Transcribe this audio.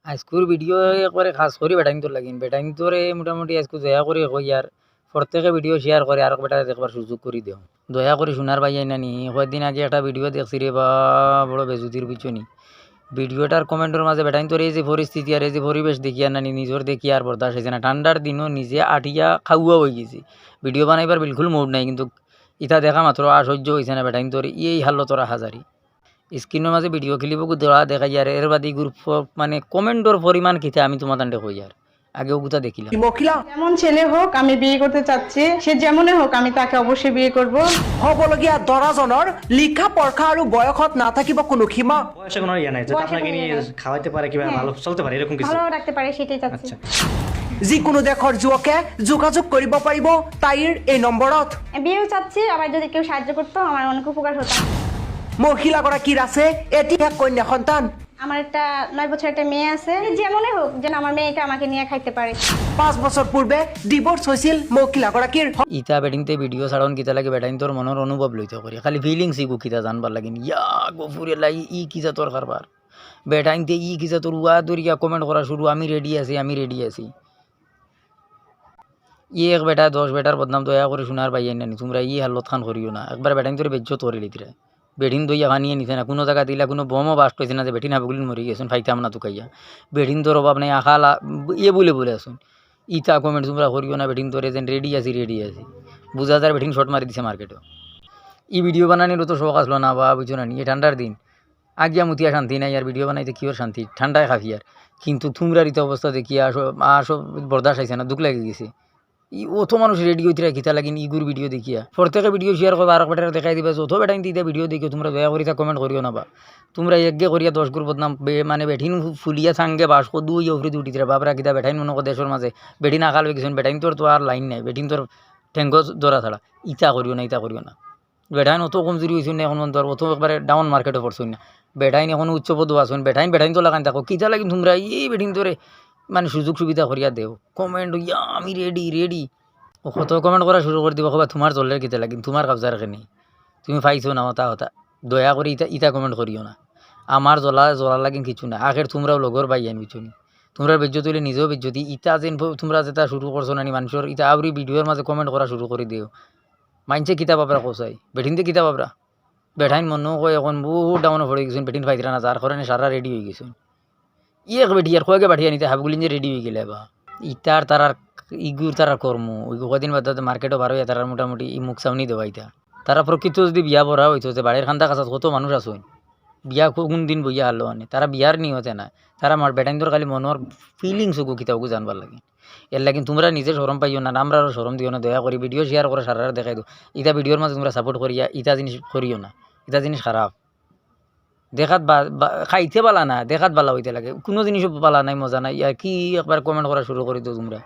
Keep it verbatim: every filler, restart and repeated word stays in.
আইজকুর ভিডিও একবারে খাস করি বেটাইন্তর লাগিন। বেটাইন্তরে মোটামুটি আইজকু দয়া করি কইয়ার, প্রত্যেকে ভিডিও শেয়ার করে আরক বেটারে দেখবার সুযোগ করি দেও। দয়া করি সোনার ভাইয়াইন নানি, কয়েকদিন আগে একটা ভিডিও দেখছি রে বা, বড় বেজুতির বুঝছো নি। ভিডিওটার কমেন্টর মাঝে বেটাইন্তর এই যে পরিস্থিতি আর এই যে পরিবেশ দেখিয়া নানি, নিজর দেখিয়া আর বরদাস্ত অইছে না। ঠান্ডার দিনও নিজে আটিয়া খাওয়া অইগেছে। ভিডিও বানাইবার বিলকুল মুড নাই, কিন্তু ইতা দেখা মাত্র আর সহ্য অইছে না বেটাইন্তর এই হালতর হাজারি। স্ক্রিনর মাঝে ভিডিও ক্লিপও দেওয়া দেখাইয়ার, এর বাদে গ্রুপ মানে কমেন্টর পরিমাণ কিতা আমি তোমার তান্ডে কইয়ার। আগে ওগুতা দেখিলাম। মহিলা। যেমন ছেলে হোক, আমি বিয়ে করতে চাচ্ছি। সে যেমনই হোক, আমি তাকে অবশ্যই বিয়ে করব। হবলগীয়া দহজনর লিখা পঢ়া আৰু বয়সত নাথাকিব কোনো সীমা। বয়সে কোনো ইয়া নাই, যেটা বয়সে আপনাকে কোনো নিয়ে ইয়া নাই। খাওয়াইতে পারে কিংবা হ্যাঁ। ভালো চলতে পারে, এরকম কিছু। ভালো রাখতে পারে, সেটাই চাচ্ছি। আচ্ছা। যিকোনো দেশৰ যুৱকে যোগাযোগ কৰিব পাৰিব তাইৰ এই নম্বৰত। বিয়েও চাচ্ছি, আবার যদি কেউ সাহায্য করতো, আমার অনেক উপকার হতো। মহিলাগৰাকীৰ আছে এটি এক কন্যা সন্তান। আমার একটা নয় বছর একটা মেয়ে আছে। যেমনই হোক, যেন আমার মেয়েটা আমাকে নিয়ে খাইতে পারে। পাঁচ বছৰ পূৰ্বে ডিভোৰ্চ হৈছিল মহিলাগৰাকীৰ। ইতা বেটিনতে ভিডিও ছাড়ন কিতা লাগে, বেটাইন্তর মনর অনুভব লইতে করি। খালি ফিলিংস ইগু কিতা জানবার লাগিন। ইয়া গফুরে লাই, ই কি জাতর কারবার। বেটাইনতে ই কি জাতর উয়া দরিয়া কমেন্ট করা শুরু, "আমি রেডি আছি, আমি রেডি আছি।" ই এক বেটা দশ বেটার বদনাম দয়া করি সোনার ভাইয়াইন নানি, তোমরা ই হালত খান করিও না। একবার বেটাইন্তরে বেইজ্জত করি লিতরা। বেটিন দইয়া খানিয়ে নিছে না, কোনো জাগা দিলা, কোনো বোমও বাস্ট অইছে না যে বেটিন হাবগুলিন মরি গেছইন, ফাইতাম না তুকাইয়া। বেটিন্তর অভাব নাই, আখালা, ইয়ে বুলে বুলে আছইন। ইতা কমেন্ট তোমরা করিও না, বেটিন্তরে যেন রেডি আছি, রেডি আছি। বুঝা যার বেটিন শট মারি দিছে মার্কেটো। ই ভিডিও বানানির তো শখ আসলো না বা, বুঝছো না নি, এ ঠান্ডার দিন। আগিয়া মুতিয়া শান্তি নাই, আর ভিডিও বানাইতে কিওর শান্তি, ঠান্ডায় খাফিয়ার। কিন্তু তোমরার ইতা অবস্থা দেখিয়া আসো, আসো বরদাস্ত অইছে না, দুখ লাগি গেছে। ই অত মানুষ রেডি অইতরা কিতা লাগিন ইগুর ভিডিও দেখিয়া। প্রত্যেকে ভিডিও শেয়ার করবা, আরক বেটারে দেখাই দিবা। যত বেটাইন্তে ইতা ভিডিও দেখিও, তোমরা দয়া করি ইতা কমেন্ট করিও না বা। তোমরা একগে করিয়া দশ গুর বদনাম বে-, মানে বেটিন ফু-, ফুলিয়া থাঙ্গে বাস কদু অইয়া উফরে উঠিতরা। বাপরা কিতা বেটাইন মনো কর দেশর মাঝে। বেটিন আকাল অই গেছইন, বেটাইন্তর তো আর লাইন নাই, বেটিন্তর ঠেঙ্গো ধরা ছাড়া। ইতা করিও না, ইতা করিও না। বেটাইন অত কমজুরি অইছইন না এখন পর্যন্ত, আর অত একবারে ডাউন মার্কেটো পড়ছইন না। বেটাইন এখন উচ্চ পদো আছইন, বেটাইন, বেটাইন তো লাগাইন থাকো। কিতা লাগিন তোমরা এই বেটিন্তরে মানে সুযোগ সুবিধা করিয়া দেও। কমেন্ট অইয়া আমি রেডি, রেডি। ও কত কমেন্ট করা শুরু করি দিবা, কবা, "তোমার জ্বলের কিতা লাগিন, তোমার কাবজার কেনে? তুমি পাইছো না, হতা হতা।" দয়া করি ইতা, ইতা কমেন্ট করিও না। আমার জ্বলা, জ্বলা লাগিন কিছু না। আখের তোমরাও লগর ভাইয়াইন, বুঝছো নি? তোমরা বেইজ্জত অইলে নিজেও বেইজ্জতি। ইতা যেন প-, তোমরা যেটা শুরু করছো না নি, মানুষর ইতা আউরি ভিডিওর মাঝে কমেন্ট করা শুরু করি দেও। মাইনষে কিতা ভাবরা কও চাই? বেটিন্তে কিতা ভাবরা? বেটাইন মনো কয় এখন বহুত ডাউনো পড়ি গেছইন, বেটিন পাইতরা না, যার কারণে সারা রেডি অই গেছইন। ই এক বেটি আর কয়েকে বাটি আনিতে হাবগুলিন যে রেডি অই গেলে বা। ইতার তারার, ইগুর তারার কর্ম, ওই কদিন বাদে মার্কেটো বার অইয়া তারার মোটামুটি ই মুখ সামনি দেওয়া ইতা। তারা প্রকৃত যদি বিয়া বরা অইতো, যে বাড়ির কান্দা কাছাত কত মানুষ আছইন, বিয়া কো-, কোন দিন বইয়া হারলো আনে, তারা বিয়ার নিয়তে না, তারা আমার বেটাইন্তর খালি মনর ফিলিংস ওগু কিতা ওগু জানবার লাগে। এর লাগিন তোমরা নিজে শরম পাইও না, আমরারও শরম দিও না, দয়া করি ভিডিও শেয়ার করে সারারে দেখাই দেও। ইতা ভিডিওর মাঝে তোমরা সাপোর্ট করিয়া ইতা জিনিস করিও না, ইতা জিনিস খারাপ। দেখাত বা-, বা-, খাইতে বালা না, দেখাত বালা অইতে লাগে। কুনু জিনিসও বালা নাই, মজা নাই। আর কি একবার কমেন্ট করা শুরু করি দেও তোমরা।